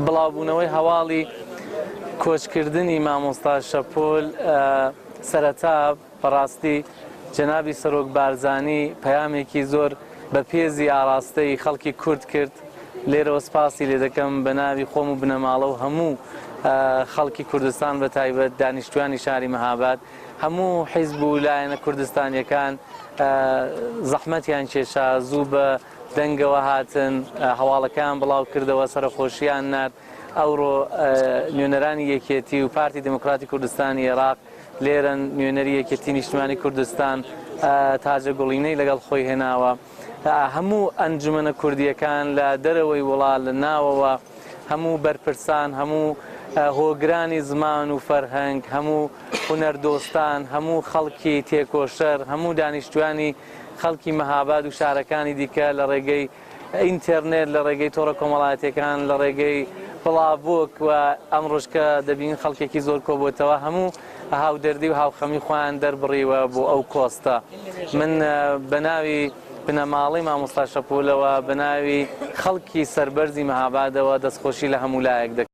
بڵاوبوونەوەی هەواڵی کۆچکردنی مامۆستا شەپۆل، سەرەتا بەڕاستی جەنابی سەرۆک بارزانی پەیامێکی زۆر بەپێزی ئاڕاستەی خەڵکی کورد کرد، لێرەوە سپاسی لێ دەکەم بە ناوی خۆم و بنەماڵە و هەموو خەڵکی کوردستان بە تایبەت دانیشتوانی شاری مەهاباد، هەموو حیزب و لایەنە کوردستانیەکان زەحمەتیان کێشا، زوو بە دەنگەوە هاتن، هەواڵەکەیان بڵاو کردەوە، سەرەخۆشییان نارد. ئەوڕۆ نوێنەرانی یەکێتی و پارتی دێموکراتی کوردستانی ئێراق لێرەن، نوێنەری یەکێتی نیشتمانی کوردستان تاجە گوڵینەی لەگەڵ خۆی هێناوە. هەموو ئەنجومەنە کوردییەکان لە دەرەوەی وڵات، لە ناوەوە، هەموو بەرپرسان، هەموو هۆگرانی زمان و فەرهەنگ، هەموو هونەردۆستان، هەموو خەڵکی تێکۆشەر، هەموو دانیشتووانی خەڵکی مەهاباد و شارەکانی دیکە لە ڕێگەی ئینتێرنێت، لە ڕێگەی تۆڕە کۆمەڵایەتییەکان، لە ڕێگەی بڵاڤۆک و ئەمڕۆش کە دەبینین خەڵکێکی زۆر کۆبۆتەوە، هەموو هاودەردی و هاوخەمی خۆیان دەربڕیوە بۆ ئەو کۆستە. من بە ناوی بنەماڵەی مامۆستا شەپۆلەوە، بە ناوی خەڵکی سەربەرزی مەهابادەوە دەستخۆشی لە هەموو لایەک دەکەم.